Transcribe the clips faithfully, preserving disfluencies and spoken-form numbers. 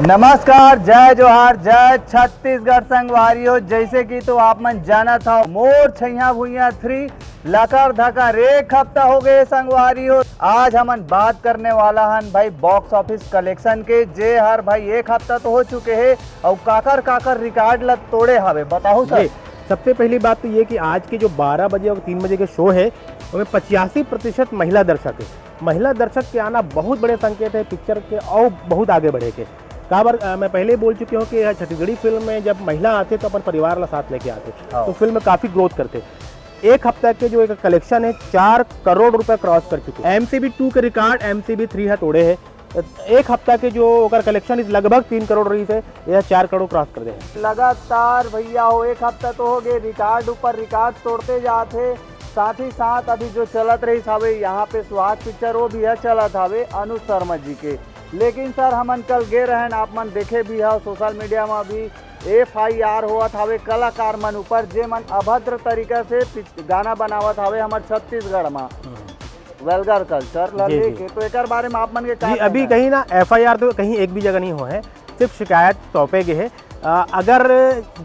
नमस्कार, जय जोहार, जय छत्तीसगढ़ संगवारी हो। जैसे कि तो आप मन जानत हव, मोर छैया भुइया थ्री लकर धकर एक हफ्ता हो गए संगवारी हो। आज हमन बात करने वाला हन भाई बॉक्स ऑफिस कलेक्शन के, जे हर भाई एक हफ्ता तो हो चुके हे, अउ काकर काकर रिकॉर्ड ला तोड़े हवे, बताहू सर। जी, सबसे पहली बात तो ये कि आज के जो बारह बजे और तीन बजे के शो है, उसमें पचासी प्रतिशत महिला दर्शक है। महिला दर्शक के आना बहुत बड़े संकेत है पिक्चर के और बहुत आगे बढ़े के। काबर, अ, मैं पहले ही बोल चुके हूँ कि यह छत्तीसगढ़ी फिल्म में जब महिला आते तो अपन परिवार ला साथ लेके आते, हाँ। तो फिल्म काफ़ी ग्रोथ करते। एक हफ्ता के जो एक कलेक्शन है, चार करोड़ रुपए क्रॉस कर चुके। एम सी बी टू के record M C B three है तोड़े है। एक हफ्ता के जो ओकर कलेक्शन इस लगभग तीन करोड़ रही है, यह चार करोड़ क्रॉस कर दे है। लगातार भैया हो, एक हफ्ता तो हो गए, रिकॉर्ड ऊपर रिकॉर्ड तोड़ते जात हे। साथ ही साथ अभी जो चलत रही हवे यहाँ पे स्वाद पिक्चर, वो भी है चलत हवे अनुज शर्मा जी के। लेकिन सर, हमन कल गे रहन, आप मन देखे भी हो सोशल मीडिया में भी एफ आई आर होवत हवे कलाकार मन ऊपर, जे मन अभद्र तरीका से पिच-, गाना बनावत हवे हमर छत्तीसगढ़ में। हम्म। वल्गर कल्चर ला जी, जी। लेके, तो एकर बारे में आप मन के का जी, अभी कहना है? कहीं ना एफ आई आर तो कहीं एक भी जगह नहीं हो है, सिर्फ शिकायत सौंपे गए है। अ, अगर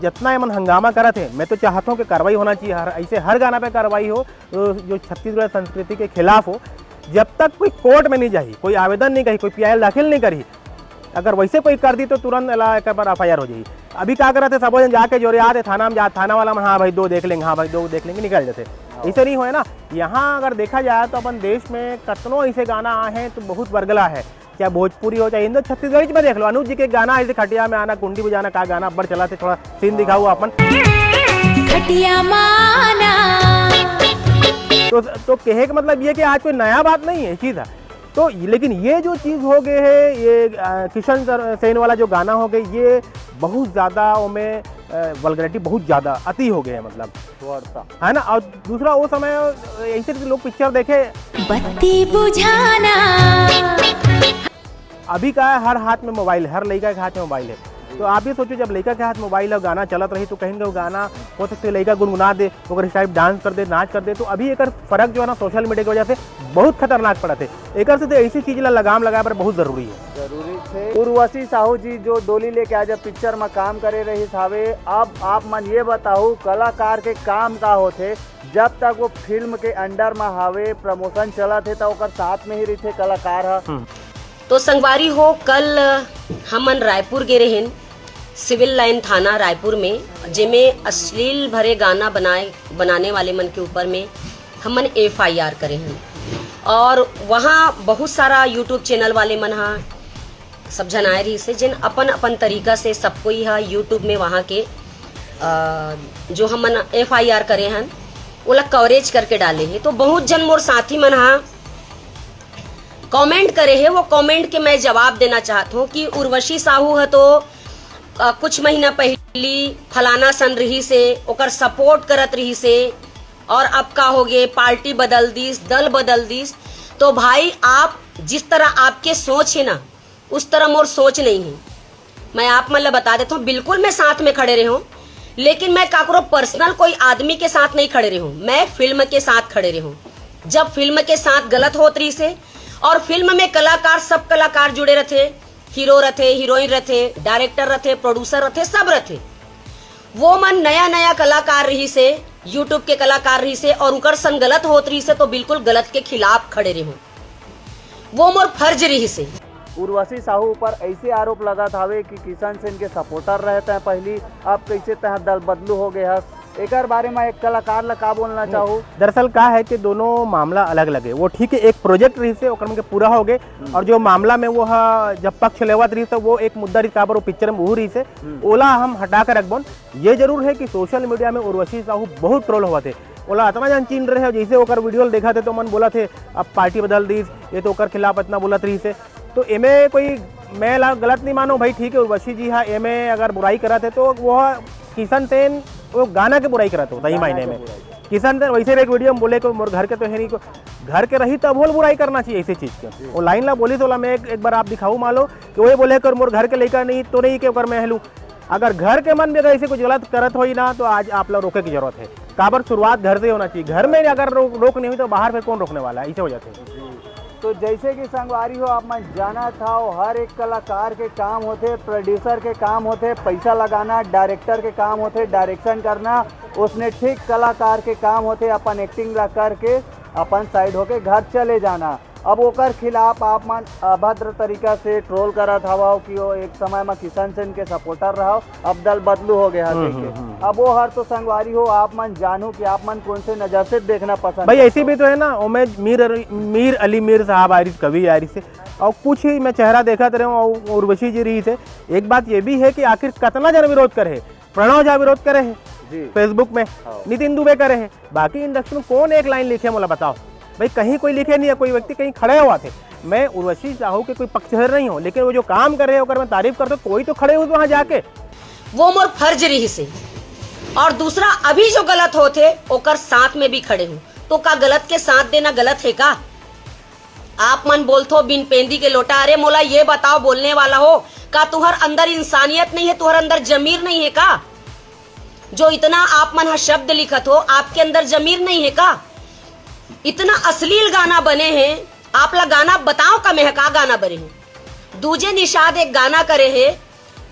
जितना एमन हंगामा करत है, मैं तो चाहता हूँ कि कार्रवाई होना चाहिए, हर, ऐसे हर गाना पे कार्रवाई हो, तो जो छत्तीसगढ़ संस्कृति के खिलाफ हो। जब तक कोई कोर्ट में नहीं जाही, कोई आवेदन नहीं करी, कोई पी आई एल दाखिल नहीं करी, अगर वैसे कोई कर दी तो तुरंत एला एकर पर एफ आई आर हो जाही। अभी का करत है, सबो जन जाके जोरियात है थाना में, जा थाना वाला में, "हाँ भाई, दो देख लेंगे, हाँ भाई, दो देख लेंगे", निकल जाते। हाँ। ऐसे नहीं होए ना। यहाँ अगर देखा जाए तो अपन देश में कतनो ऐसे गाना आए हैं तो बहुत वर्गला है, चाहे भोजपुरी हो चाहे हिंदी, छत्तीसगढ़ी में देख लो, अनुज जी के गाना ऐसे खटिया में आना, कुंडी बजाना का गाना बड़ चला थे, थोड़ा सीन दिखाओ अपन। खटिया माना। तो, तो कहे का मतलब ये कि आज कोई नया बात नहीं है, चीज़ है। तो लेकिन ये जो चीज़ हो गए है, ये, अ, किशन सर, सेन वाला जो गाना हो गए, ये बहुत ज़्यादा ओमे, अ, वल्गैरिटी बहुत ज़्यादा अति हो गए है, मतलब। वर्षा। है ना? और दूसरा वो समय ऐसे लोग पिक्चर देखे। बत्ती बुझाना। अभी का है, हर हाथ में मोबाइल है, हर लड़का के हाथ में मोबाइल है। तो आप ये सोचो, जब लड़का के हाथ मोबाइल है, गाना चलत रही, तो कहीं ना कहीं गाना हो सकता है लड़का गुनगुना दे, ओकर स्टाइल डांस कर दे, नाच कर दे। तो अभी एकर फर्क जो है ना, सोशल मीडिया की वजह से बहुत खतरनाक पड़त है। एकर से तो ऐसी चीज ला लगाम लगाए बर बहुत जरूरी है। जरूरी थे। उर्वशी साहू जी जो डोली लेके आज पिक्चर में काम करे रही हवे, अब आप मन ये बताओ, कलाकार के काम का होथे? जब तक वो फिल्म के अंडर में हवे, प्रमोशन चलत हे, त ओकर साथ में ही रहिथे कलाकार ह। हम्म। तो संगवारी हो, कल हमन रायपुर गे रहेन सिविल लाइन थाना रायपुर में, जेमे अश्लील भरे गाना बनाए, बनाने वाले मन के ऊपर में हमन एफ आई आर करे हन। और वहाँ बहुत सारा यूट्यूब चैनल वाले मन हा सब झन आए रहिस हे, जेन अपन अपन तरीका से सब कोई हा यूट्यूब में वहाँ के, अ, जो हमन एफ आई आर करे हन, ओला कवरेज करके डाले हे। तो बहुत झन मोर साथी मन हा कमेंट करे हे, वो कमेंट के मैं जवाब देना चाहत हूँ कि उर्वशी साहू ह तो, अ, कुछ महीना पहली फलाना सन रहिस हे, ओकर सपोर्ट करत रहिस हे, और अब का हो गे, पार्टी बदल दिस, दल बदल दिस। तो भाई, आप जिस तरह आपके सोच है ना, उस तरह मोर सोच नहीं है। मैं आप मन ला बता देता हूँ, बिल्कुल मैं साथ में खड़े रहे हूँ, लेकिन मैं काकरो पर्सनल कोई आदमी के साथ नहीं खड़े रहे हूँ, मैं फिल्म के साथ खड़े रहे हूँ। जब फिल्म के साथ गलत होत रहिस हे, और फिल्म में कलाकार, सब कलाकार जुड़े रहते, हीरो रहते, हीरोइन रहते, डायरेक्टर रहते, प्रोड्यूसर रहते, सब रहते। वो मन नया नया कलाकार रहिस हे, यूट्यूब के कलाकार रहिस हे, और उकर संग गलत होत रहिस हे, तो बिल्कुल गलत के खिलाफ खड़े रहे हूँ। वो मोर फर्ज रहिस हे। उर्वशी साहू ऊपर ऐसे आरोप लगत हवे कि किशन सेन के सपोर्टर रहते हैं पहली, अब कैसे तह दल बदलू हो गए हस? एकर बारे में एक कलाकार ला का बोलना चाहू? दरअसल का है कि दोनों मामला अलग अलग है। वो ठीक है, एक प्रोजेक्ट रहिस हे, ओकर मन के पूरा हो गए, हम्म। और जो मामला में वो हा, जब पक्ष लेवत रहिस, तो वो एक मुद्दा रहिस, काबर वो पिक्चर में वो रहिस हे, हम्म। ओला हम हटा के रखबोन। ये जरूर है कि सोशल मीडिया में उर्वशी साहू बहुत ट्रोल होवत हे। ओला अतना जन चिन रहे हो, जैसे ओकर वीडियो देखत हे तो मन बोलत हे, "अब पार्टी बदल दिस, ये तो ओकर खिलाफ इतना बोलत रहिस हे।" तो एमे कोई मैं ला गलत नहीं मानो भाई, ठीक है, उर्वशी जी हा एमे अगर बुराई करत हे तो वो किशन सेन वो गाना के बुराई करत हो, सही गाना मायने के में। बुराई। किशन सेन वैसे भी एक वीडियो में बोले कि मोर घर के तो है नहीं, को घर के रही तब होल बुराई करना चाहिए ऐसी चीज के। जी। वो लाइन ला बोली तो ला मैं एक, एक बार आप दिखाऊ मान लो कि वही बोले कि मोर घर के लइका नहीं तो नहीं के ओकर मैं हेलू। अगर घर के मन भी अगर ऐसे कुछ गलत करत होई ना, तो आज आप लोग रोके की जरूरत है। काबर शुरुआत घर से होना चाहिए। घर में अगर रो-, रोक नहीं हुई, तो बाहर फिर कौन रोकने वाला है? ऐसे हो जाते हैं। जी। तो जैसे कि संगवारी हो, आप मन जानत हव, हर एक कलाकार के काम होथे, प्रोड्यूसर के काम होथे पैसा लगाना, डायरेक्टर के काम होथे डायरेक्शन करना, उसने ठीक कलाकार के काम होथे अपन एक्टिंग ला करके अपन साइड होके घर चले जाना। अब ओकर खिलाफ आप मन अभद्र तरीका से ट्रोल करत हवव कि वो एक समय में किशन सेन के सपोर्टर रहव, अब दल बदलू हो गया हम्म, कहिके। हम्म, हम्म। अब वो हर तो संगवारी हो, आप मन जानू कि आप मन कौन से नजर से देखना पसंद भाई, करते ऐसी हो। भी तो है ना, उमेश मीर अली, मीर अली मीर साहब आए रहिस, कवि आए रहिस हे, और कुछ ही मैं चेहरा देखत रहे हूँ, और उर्वशी जी रहिस हे। एक बात ये भी है कि आखिर कितना जन विरोध करे हे, प्रणव झा विरोध करे हे जी। Facebook में, हाँ। नितिन दुबे करे हे, बाकी इंडस्ट्री में कौन एक लाइन लिखे, मोला बताओ भाई, कहीं कोई लिखे नहीं है, कोई व्यक्ति कहीं खड़े हुआ थे। मैं उर्वशी साहू के कोई पक्षधर नहीं हूँ, लेकिन वो जो काम कर रहे हैं, ओकर मैं तारीफ करता हूँ, कोई तो खड़े हुए वहां जाके। वो मोर फर्ज रहिस हे, और दूसरा अभी जो गलत होथे ओकर साथ में भी खड़े हूँ। तो का गलत के साथ देना गलत है का? आप मन बोलथो बिन पेंदी के लोटा। अरे मोला ये बताओ, बोलने वाला हो, का तुहर अंदर इंसानियत नहीं है, तुहर अंदर जमीर नहीं है का? जो इतना आप मन ह शब्द लिखत हो, आपके अंदर जमीर नहीं है का? इतना अश्लील गाना बने हे, आप ला गाना बताओ का, मैं का गाना बने हे? दूजे निषाद एक गाना करे हे,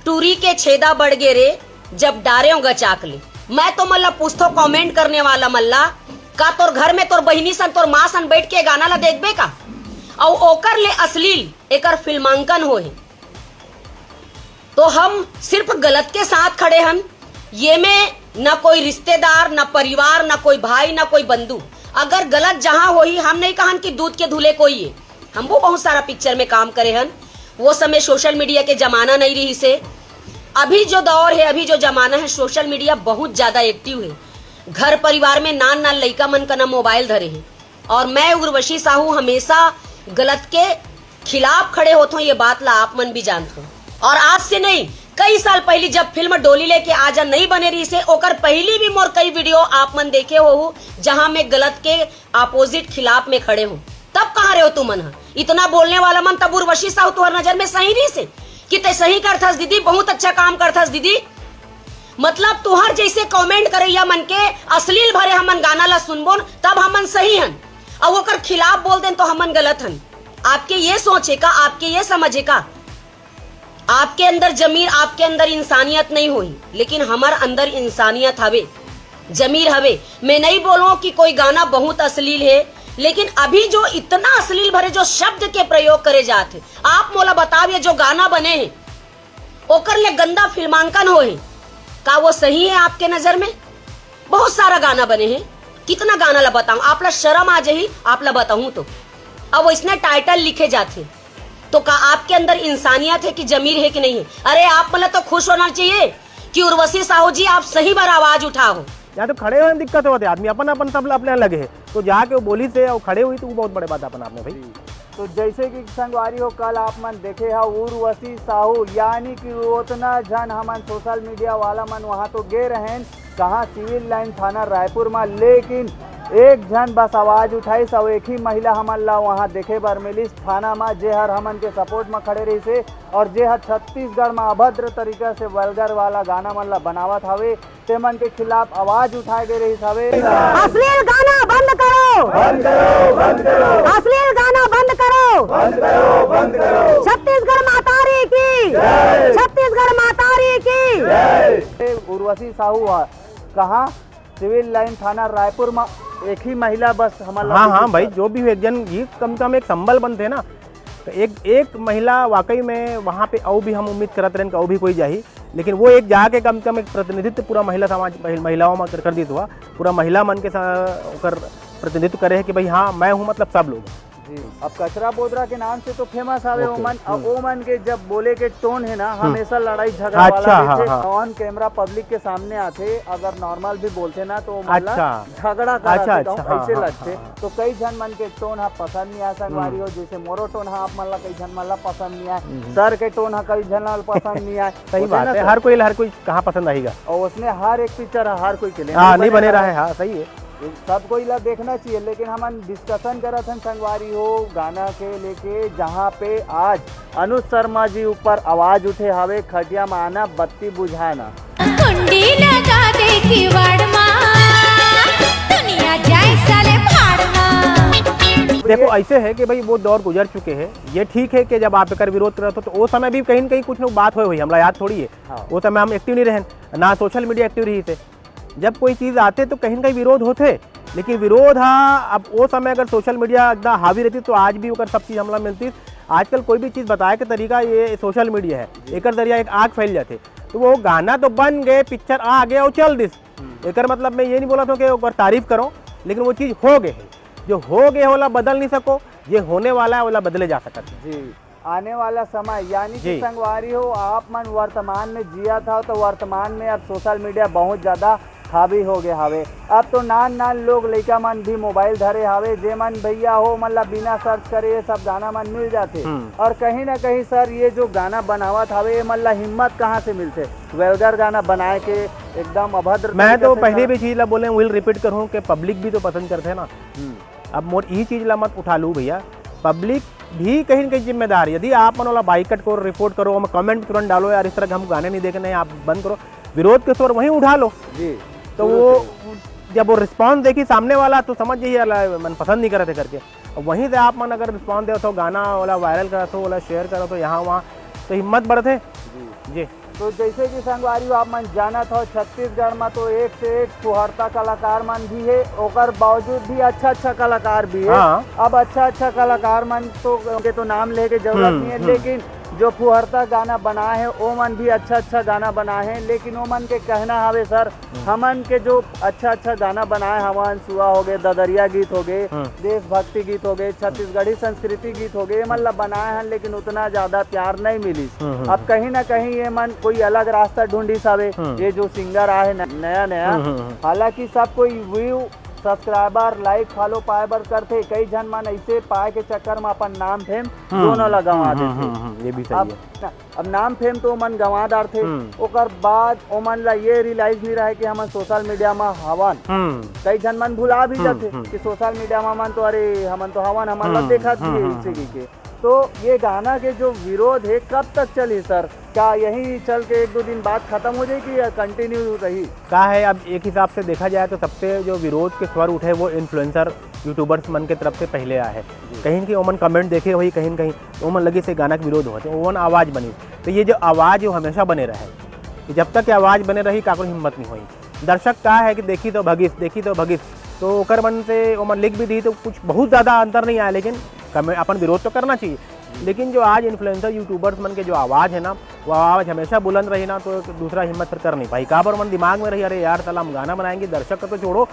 टूरी के छेदा बढ़ गे रे, जब डारेव गचाक ले। मैं तो मन ला पूछथो, कमेंट करने वाला मन ला, का तोर घर में तोर बहिनी सन, तोर माँ सन बैठ के गाना ला देखबे का? अउ ओकर ले अश्लील एकर फिल्मांकन होए। तो हम सिर्फ गलत के साथ खड़े हन। ये में न कोई रिश्तेदार, न परिवार, न कोई भाई, न कोई बंधु। अगर गलत जहां होही, हम नहीं कहन कि दूध के धुले कोई है। हम वो बहुत सारा पिक्चर में काम करे हन। वो समय सोशल मीडिया के जमाना नहीं रहिस हे। अभी जो दौर है, अभी जो जमाना है, सोशल मीडिया बहुत ज्यादा एक्टिव है। घर परिवार में नान नान लइका मन कना मोबाइल धरे हैं। और मैं, उर्वशी साहू, हमेशा गलत के खिलाफ खड़े होत हों, ये बात ला आप मन भी जानत हो। और आज से नहीं, कई साल पहली जब फिल्म डोली लेके आजा नहीं बने रहिस हे, ओकर पहली भी मोर कई वीडियो आप मन देखे होहू, जहां मैं गलत के अपोजिट, खिलाफ में खड़े हूँ। तब कहाँ रहे हो तुमन ह? इतना बोलने वाला मन, तब उर्वशी साहू तुहर नजर में सही रहिस हे कि ते सही करथस दीदी, बहुत अच्छा काम करथस दीदी। मतलब तुहर जैसे कमेंट करैया मन के अश्लील भरे हमन गाना ला सुनबोन, तब हमन सही हन, अउ ओकर खिलाफ बोल देन तो हमन गलत हन। आपके ये सोच हे का, आपके ये समझ हे का? आपके अंदर जमीर, आपके अंदर इंसानियत नहीं होही, लेकिन हमर अंदर इंसानियत हवे, जमीर हवे। मैं नहीं बोलूँ कि कोई गाना बहुत अश्लील है, लेकिन अभी जो इतना अश्लील भरे जो शब्द के प्रयोग करे जात हे, आप मोला बताओ, ये जो गाना बने हे, ओकर ले गंदा फिल्मांकन होए हे, का वो सही है आपके नजर में? बहुत सारा गाना बने हे, कितना गाना ला बताऊं, आप ला शर्म आ जाही, आप ला बताऊं तो। अब वैसने टाइटल लिखे जात हे, तो का आपके अंदर इंसानियत है कि जमीर है कि नहीं है? अरे, आप मन ला तो खुश होना चाहिए कि उर्वशी साहू जी, आप सही बार आवाज उठाओ। या तो खड़े होए में दिक्कत होत हे, आदमी अपन अपन सब ला अपने लगे हे, तो जाके वो बोलिस हे अउ खड़े होइस, तो वो बहुत बड़े बात अपन आप में भाई। जी। तो जैसे कि संगवारी हो, कल आप मन देखे हा उर्वशी साहू, यानी कि उतना झन हमन सोशल मीडिया वाला मन वहाँ तो गे रहेन, कहाँ, सिविल लाइन थाना रायपुर मा, लेकिन एक झन बस आवाज उठाइस अउ एक ही महिला हमन ला वहाँ देखे बर मिलिस थाना मा, जे हर हमन के सपोर्ट मा खड़े रहिस हे और जे हर छत्तीसगढ़ मा अभद्र तरीका से वल्गर वाला गाना मन ला बनावत हवे, ते मन के खिलाफ आवाज उठाए गे रहिस हवे। अश्लील गाना बंद करो। बंद करो, बंद करो। अश्लील गाना बंद करो। बंद करो, बंद करो। छत्तीसगढ़ मातारी की। जय। छत्तीसगढ़ मातारी की। जय। ए, उर्वशी साहू हा, कहाँ? सिविल लाइन थाना रायपुर मा एक ही महिला बस हमन ला हाँ, दिखिस हाँ भाई, हे। जो भी हो, एक जन, ये कम से कम एक संबल बनथे ना, तो एक, एक महिला वाकई में वहाँ पे अउ भी हम उम्मीद करत रहेन कि अउ भी कोई जाही, लेकिन वो एक जाके कम से कम एक प्रतिनिधित्व पूरा महिला समाज, महिल-, महिलाओं में कर, कर दिस हे, पूरा महिला मन के सा-, ओकर प्रतिनिधित्व करे हे कि भाई हाँ, मैं हूँ, मतलब सब लोग। जी, अब कचरा बोदरा के नाम से तो फेमस हवे ओके, ओमन, अब हम्म। ओमन के जब बोले के टोन है ना, हम्म। हमेशा लड़ाई झगड़ा वाला अच्छा, रहिथे। हाँ, हाँ। On camera public के सामने आथे, अगर normal भी बोलथे ना, तो ओमन ला अच्छा। झगड़ा अच्छा, कराथे, अच्छा, कहूँ हाँ, ऐसे हाँ, लगथे। हाँ, हाँ। तो कई झन मन के टोन ह पसंद नहीं आए संगवारी हम्म। हो, जैसे मोरो टोन ह आप मन ला कई झन मन ला पसंद नहीं आए, हम्म। सर के टोन ह कई झन ला पसंद नहीं आए। सही होथे बात ना है, सर? हर कोई, हर कोई कहाँ पसंद आएगा? और उसने हर एक पिक्चर ह हर कोई के लिए हाँ, नहीं नहीं बने बने रहा रहे। है, हाँ, सही है। ये सब कोई ला देखना चाहिए, लेकिन हमन डिस्कशन करत हन संगवारी हो गाना के लेके, जहाँ पे आज अनुज शर्मा जी ऊपर आवाज उठे हवे, खटिया मा आना, बत्ती बुझाना। कुंडी लगा दे किवाड़ मा, दुनिया जाए साले भाड़ मा। देखो, ऐसे है कि भाई, वो दौर गुजर चुके हैं। ये ठीक है कि जब आप एकर विरोध करत हो, तो वो समय भी कहीं न कहीं कुछ लोग बात होए हुई, हमला याद थोड़ी है। हाँ। वो समय हम एक्टिव नहीं रहेन, ना सोशल मीडिया एक्टिव रही थे। जब कोई चीज़ आते तो कहीं न कहीं विरोध होते, लेकिन विरोध, हाँ, अब वो समय अगर सोशल मीडिया इतना हावी रहती तो आज भी ओकर सब चीज़ हमला मिलती। आजकल कोई भी चीज़ बताए के तरीका ये सोशल मीडिया है, जी। एकर जरिया एक आग फैल जाते। तो वो गाना तो बन गए, पिक्चर आ गया, वो चल दिस। हम्म। एकर मतलब मैं ये नहीं बोला था कि ओकर तारीफ करो, लेकिन वो चीज़ हो गए है। जो हो गए ओला बदल नहीं सको, ये होने वाला है, ओला बदले जा सकत है। जी, आने वाला समय, यानी कि जी। संगवारी हो, आप मन वर्तमान में जियत हव, तो वर्तमान में अब सोशल मीडिया बहुत ज्यादा हावी हो गए हवे। अब तो नान नान लोग, लइका मन भी मोबाइल धरे हवे, जे मन भैया हो, मन ला बिना सर्च करे ये सब गाना मन मिल जाथे। हम्म। और कहीं ना कहीं सर, ये जो गाना बनावत हवे, ये मन ला हिम्मत कहाँ से मिलथे वल्गर गाना बनाए के, एकदम अभद्र मैं तरीका तो से पहले कर- भी चीज ला बोले, वही रिपीट करूँ कि पब्लिक भी तो पसंद करते हैं ना। हम्म। अब मोर ई चीज ला मत उठा लू भैया, पब्लिक भी कहीं ना कहीं जिम्मेदार है। यदि आप मन ओला बाइकट करो, रिपोर्ट करो, हम कमेंट तुरंत डालो, "यार, इस तरह के हम गाने नहीं देखने हैं, आप बंद करो।" विरोध के स्वर वहीं उठा लो। जी, तो शुरू वो से ही। जब वो रिस्पॉन्स देखी सामने वाला, तो समझ जाइए, "यार, मन पसंद नहीं करते" करके। अब वहीं से आप मन अगर रिस्पॉन्स दे तो गाना वाला वायरल करा तो, वाला शेयर करा तो, यहाँ वहाँ, तो हिम्मत बढ़ते। जी। जी। तो जैसे कि संगवारी हो, आप मन जानत हो, छत्तीसगढ़ में तो एक से एक फुहरता कलाकार मन भी है, ओकर बावजूद भी अच्छा अच्छा कलाकार भी है। हाँ। अब अच्छा अच्छा कलाकार मन तो, के तो नाम लेके जरूरत हम्म, नहीं है, हम्म। लेकिन जो फुहरता गाना बनाए हैं, वो मन भी अच्छा अच्छा गाना बनाए हैं, लेकिन वो मन के कहना हवे सर, हम्म। हमन के जो अच्छा अच्छा गाना बनाए हवन, सुआ हो गए, ददरिया गीत हो गए, हम्म। देशभक्ति गीत हो गए, छत्तीसगढ़ी संस्कृति गीत हो गए, ये मन ला बनाए हन, लेकिन उतना ज्यादा प्यार नहीं मिलिस। हम्म, हम्म, अब हम्म। कहीं ना कहीं ये मन कोई अलग रास्ता ढूंढिस हवे, हम्म। ये जो सिंगर आए न-, नया नया। हम्म, हम्म, हम्म। हालांकि सब कोई व्यू, सब्सक्राइबर, लाइक, फॉलो पाए बर करथे, कई झन मन ऐसे पाए के चक्कर में अपन नाम फेम हम्म, दोनों ला गंवा हम्म, देथे। हम्म, हम्म, ये भी सही अब है। ना, अब नाम फेम तो ओमन गंवा डारथे, हम्म। ओकर बाद ओमन ला ये रियलाइज नहीं रहे कि हमन सोशल मीडिया में हवन। हम्म। कई झन मन भुला भी हम्म, जाथे हम्म। कि सोशल मीडिया में हमन तो, अरे, हमन तो हवन, हमन ला हम्म, देखत हम्म, भी है हम्म, इसे हम्म। के। तो ये गाना के जो विरोध है, कब तक चली सर? क्या यही चल के एक दो दिन बाद खत्म हो जाएगी या कंटिन्यू रही? का है, अब एक हिसाब से देखा जाए तो सबसे जो विरोध के स्वर उठे, वो इन्फ्लुएंसर, यूट्यूबर्स मन के तरफ से पहले आए हैं। जी। कहीं कि ओमन कमेंट देखे होही, कहीं न कहीं ओमन लगी से गाना के विरोध होत, ओमन आवाज़ बनी। तो ये जो आवाज़ है, वो हमेशा बने रहे। कि जब तक ये आवाज़ बने रही, काकरो हिम्मत नहीं होई। दर्शक का है कि देखी तो भगिस, देखी तो भगिस, तो ओकर मन से ओमन लिख भी दी, तो कुछ बहुत ज़्यादा अंतर नहीं आया, लेकिन कमे-, अपन विरोध तो करना चाहिए। लेकिन जो आज इन्फ्लुएंसर, यूट्यूबर्स मन के जो आवाज़ है ना, वो आवाज़ हमेशा बुलंद रही ना, तो एक दूसरा हिम्मत फिर कर नहीं पाई। काबर मन दिमाग में रही, "अरे यार, साला हम गाना बनाएंगे, दर्शक का तो छोड़ो,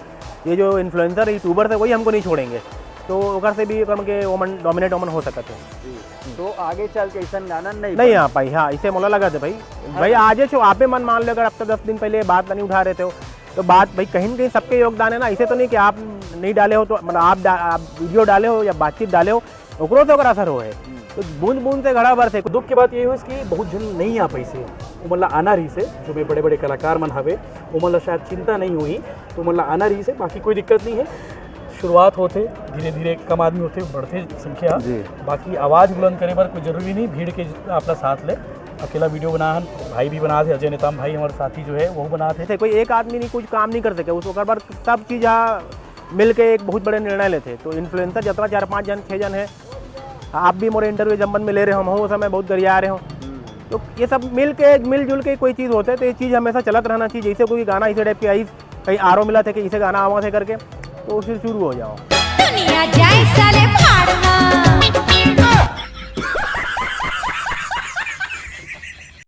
ये जो इन्फ्लुएंसर, यूट्यूबर्स है, वही हमको नहीं छोड़ेंगे।" तो ओकर से भी ओकर मन के ओमन, डोमिनेट ओमन हो सकत है। जी। तो आगे चल के ऐसन गाना नहीं नहीं बने। आ पाई। हाँ, इसे मोला लगा थे भाई। हाँ। भाई, आज छो आपे मन मान लो, अगर अब तक दस दिन पहले ये बात नहीं उठा रहे थे हो, तो बात भाई कहीं न कहीं सबके योगदान है ना। इसे तो नहीं कि आप नहीं डाले हो तो, मतलब, आप डा-, आप वीडियो डाले हो या बातचीत डाले हो, ओकरो से ओकर असर हो है। हम्म। तो बूंद बूंद से घड़ा भर से। दुख की बात ये हुई कि बहुत जन नहीं आ पाई से, वो मतलब आना रही से, जो भी बड़े बड़े कलाकार मन हवे, वो मतलब शायद चिंता नहीं हुई, तो मतलब आना रही से, बाकी कोई दिक्कत नहीं है। शुरुआत होथे, धीरे-धीरे कम आदमी होथे, बढ़थे संख्या। जी। बाकी आवाज़ बुलंद करे बर कोई जरूरी नहीं, भीड़ के अपना साथ ले। अकेला वीडियो बना हन, भाई भी बना थे, अजय नेताम भाई हमारे साथी जो है, वो बना थे। जैसे कोई एक आदमी नहीं, कुछ काम नहीं कर सके, उस ओकर बर सब चीज़, हाँ, मिल के एक बहुत बड़े निर्णय लेथे। तो इन्फ्लुएंसर जितना चार पाँच जन, छः जन है, आप भी मोरे इंटरव्यू जब मन में ले रहे हो, हम वो समय बहुत गरिया रहे हो। तो ये सब मिल के, मिलजुल के कोई चीज़ होते, तो ये चीज़ हमेशा चलत रहना चाहिए। जैसे कोई गाना इसे टाइप के आई, कहीं आरो मिला थे कि इसे गाना आवा थे करके, तो फिर शुरू हो जाओ। दुनिया जाए साले भाड़ मा।